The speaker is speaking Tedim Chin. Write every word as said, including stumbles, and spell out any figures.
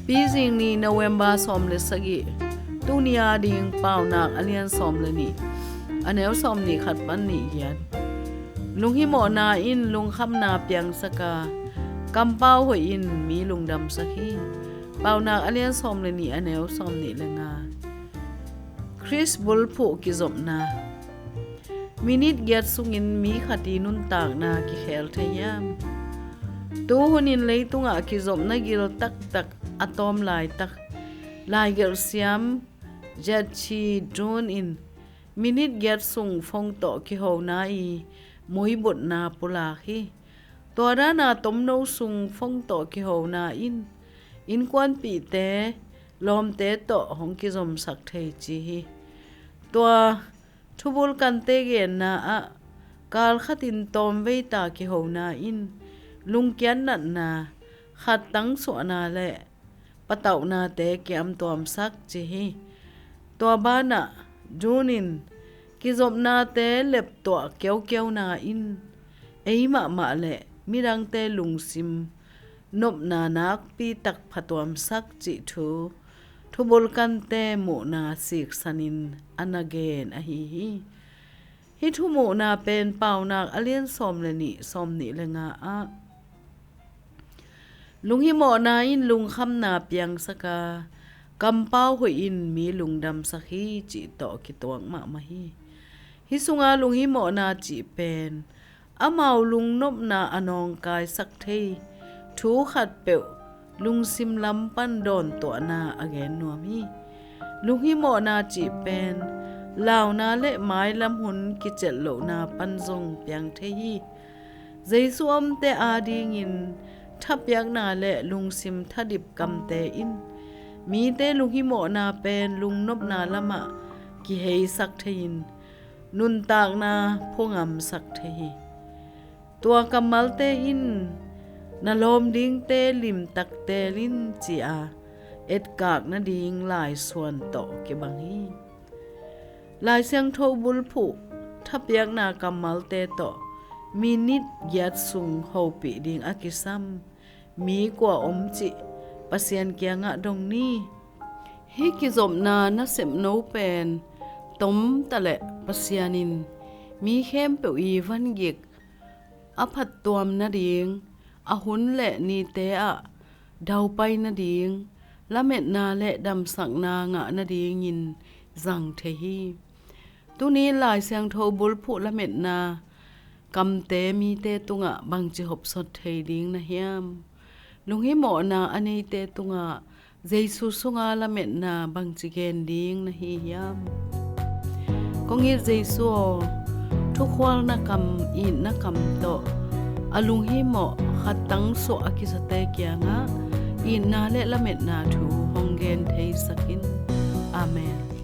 Pizing ni, November sawm le sagih. Tuni a ding Paunak a lian sawm le nih, a neu sawm nih khat pan nih giat. Lunghimawhna in lungkhamna piangsak a, kampau hoih in mi lungdamsak hi. Paunak a lian sawm le nih, a neu sawm nih le nga. Khrist bulphuh kizopna. Minit giat sungin mi khat i nuntakna kikhel thei hiam? Tuhunin leitungah kizopna gil taktak, a tawm laitak, laigelh siam Jetchi Dun in minit giat sung phone tawh kihona i muibutna pulak hi. Tua dana tomno sung phone tawh kihona in innkuanpihte, lawmte tawh hong kizomsak thei ci hi. Tua thubulkante genna ah, kalkhatin tawmveita kihona in lungkiat natna, khattang suahna le patauhnate kiamtuamsak ci hi. Tua banah Dun in, kizopnate leptuah kiaukiauna in ei mahmah le midangte lungsim nopna nakpi tak phatuamsak cih thu thubulkante muhna siksanin a na gen ahi hi. Hih thumuhna pen Paunak a lian sawm le nih, sawm nih le nga ah, lunghimawhna in lungkhamna piangsak a, kampau hoih in mi lungdamsak hi cih tawh kituak mahmah hi. Hih sunga lunghimawhna cih pen amau lungnopna a nawngkaisak thei thu khatpeuh lungsim lam pan dawntuahna a gen nuam hi. Lunghimawhna cih pen launa le mailam hun kicelh lohna pan zong piang thei hi. Jesu omte adingin thapiakna le lungsim thadip kamte in mite lunghimawhna pen lungnopna lamah kiheisak thei-in nuntakna phungamsak thei hi. Tua kammalte in na lawm dingte limtak teel in ci-a etkak nading laisuan tawh kibang hi. Lai Siangtho bulphuh thapiakna kammalte tawh minit giat sung hopih ding a kisam mi kua om cih Pasian kiangah dong ni. Hih kizopna nasepno pen tomta le Pasian in mi khempeuh i vangik a phattuam nading, a hun le nite ah daupai nading, lametna le damsakna ngah nadingin zang thei hi. Tuni Lai Siangtho bulphuh lametna kamte mite tungah bangci hopsot thei ding na hiam? Lunghimawhna a neite tungah Jesu sunga lametna bangci gen ding na hi hiam? Kong it Jesu aw, thukhualna kam, itna kam tawh a lunghimawh khattang suah a kisate kiangah itna le lametna thu hong gen theisak in. Amen.